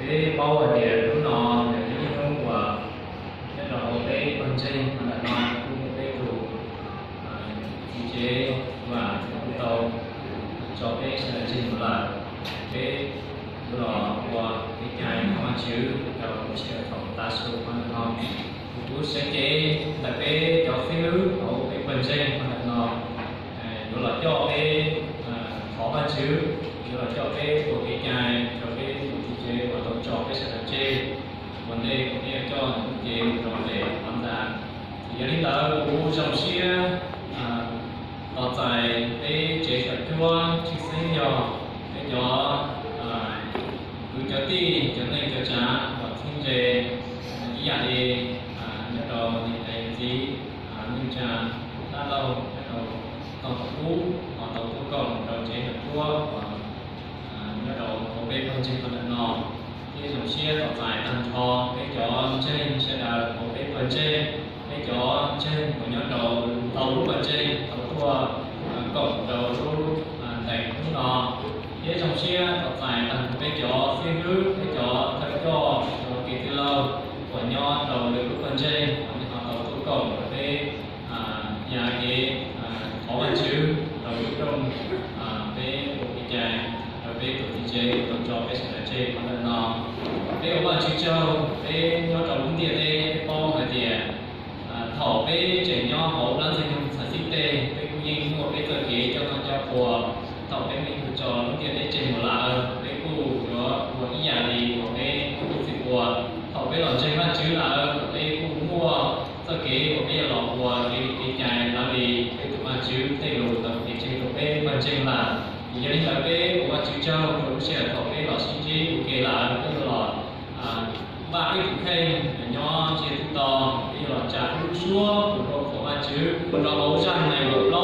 Peb paub hais tias hnub no yog ib hnub uas nyob rau hauv peb pawg ntseeg ntawm no kuj muaj peb tus txiv tsev uas tau tso peb sawv daws tseg mus lawm. Peb yuav los ua kev cai thov Vajtswv rau lub sij hawm thaum tav su ntawm no. Kuv saib kev ntawm peb cov xib hwb hauv peb pawg ntseeg ntawm no yuav los coj peb thov Vajtswv, yuav los coj peb ua kev cai rau peb tus txiv tsev uas tau tso peb sawv daws tseg ua ntej uas peb yuav coj nws lub cev mus rau pem qhov ntxa. Ces yog li ntawd kuv zoo siab tos txais peb tsev xyom cuab, tshwj xeeb yog peb cov kwv cov tij, cov neej cov tsav uas txheeb ze ib yam li nyob rau niam tais yawm txiv, neej tsa dab laug nyob rau toj qaum ub uas tau tuaj koom rau tsev xyom cuab uas nyob rau hauv peb pawg ntseeg ntawm no. Thiab zoo siab tos txais tag nrho peb cov ntseeg sawv daws hauv peb pawg ntseeg, peb cov ntseeg uas nyob rau ntau lub pawg ntseeg tau tuaj koom rau lub ntees hnub no. Thiab zoo siab tos txais tag nrho peb cov xib hwb, peb cov thawj coj, cov kev tij laug uas nyob rau lwm lub pawg ntseeg uas nws ho tau tuaj koom rau peb ya kev thov Vajtswv rau lub rooj peb ua kev cai rau peb tus txiv tsev uas tau tso peb sawv daws tseg qhov ntawm no. Peb ua Vajtswv tsaug, peb nyob rau lub ntiaj teb peb paub hais tias thaum peb tseem nyob hauv dab ntxwg nyoog txhais xib teg, peb kuj yeej muaj peb txoj kev coj noj coj ua. Thaum peb muaj ib tug tso lub ntiaj teb tseg mus lawm, peb kuj yuav ua ib yam li uas peb muaj ib txhij ua. Thaum peb los ntseeg Vajtswv lawm, peb kuj muaj txoj kev uas peb yuav los ua kev li kev cai raws li peb tus Vajtswv tej lus tau piav tseg rau peb pawg ntseeg lawm. Ces yog li ntawd peb ua Vajtswv tsaug rau lub sij hawm thaum peb los sib ntsib ua ke lawm, peb yuav los npaj peb tus kheej nyob ntsiag twb to, peb yuav los tsa peb lub suab mus rau qhov Vajtswv ua rau hauv zaj nees nkaum